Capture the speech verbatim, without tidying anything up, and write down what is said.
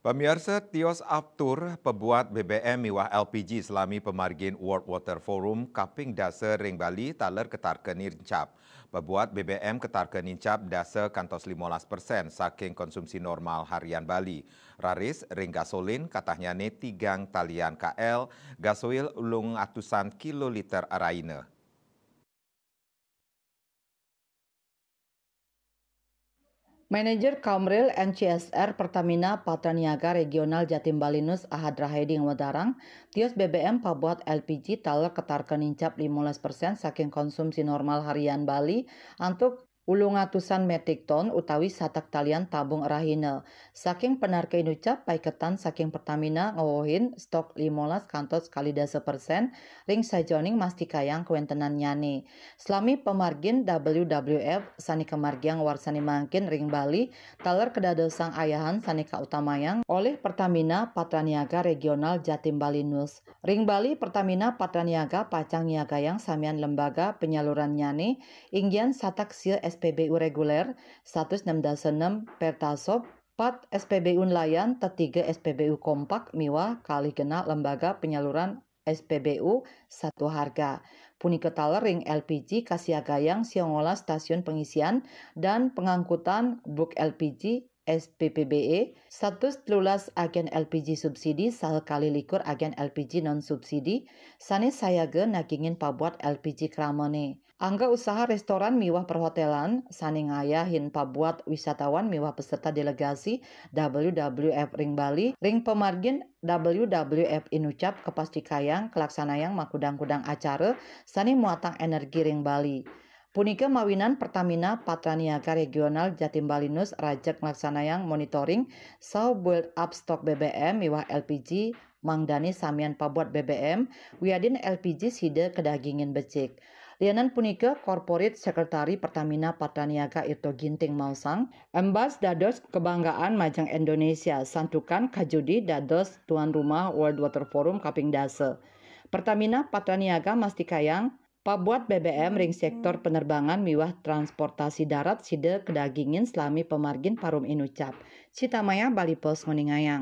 Pamiarsa, tios aptur pabuat B B M miwah L P G salami pamargin World Water Forum kaping dasa ring Bali taler katarka nincap. Pabuat B B M katarka nincap dasa kantos limolas persen saking konsumsi normal harian Bali. Raris ring gasolin, katahnyané tigang talian K L, gasoil ulung atusan kiloliter araina. Manajer Kaumril N C S R Pertamina Patraniaga Regional Jatim Bali News Ahad Rahayu ngawedarang, tios B B M pabuat L P G taler katarka nincap limolas persen saking konsumsi normal harian Bali antuk ulung atusan metrik ton utawi satak talian tabung rahina. Saking panarka inucap, paiketan saking Pertamina ngewehin stok limolas kantos kali dasa persen ring sajeroning mastikayang kawentenannyané. Salami pamargin W W F sané kamargiang warsané mangkin ring Bali, taler kadadosang ayahan sané kautamayang olih Pertamina Patraniaga Regional Jatim Bali News. Ring Bali, Pertamina Patraniaga pacang nyiagayang samian lembaga panyalurannyané, inggian satak sia S P B U reguler, satus nem dasa nem Pertasop, pat S P B U nelayan, tetiga S P B U kompak, miwah kalih genah lembaga panyaluran S P B U satu harga. Punika taler ring L P G kasiagayang sia ngolas stasiun pengisian dan pengangkutan bulk L P G S P P B E, satus telulas agen L P G subsidi saha kalih likur agen L P G non subsidi sané sayaga nagingin pabuat L P G kramané. Angga usaha restoran miwah perhotelan sané ngayahin pabuat wisatawan miwah peserta delegasi W W F ring Bali ring pamargin W W F inucap kapastikayang kalaksanayang makudang-kudang acara sané muatang energi ring Bali. Punika mawinan Pertamina Patraniaga Regional Jatim Bali News rajeg nglaksanayang monitoring saha build up stok B B M miwah L P G mangdané samian pabuat B B M wiadin L P G sida kadagingin becik. Lianan punika, Corporate Secretary Pertamina Patraniaga Irto Ginting maosang, Embas dados kabanggaan majeng Indonesia, santukan kajudi dados tuan rumah World Water Forum kaping dasa. Pertamina Patraniaga mastikayang, pabuat B B M ring sektor penerbangan miwah transportasi darat sida kadagingin salami pamargin parum inucap. Citamaya, Bali Post, nguningayang.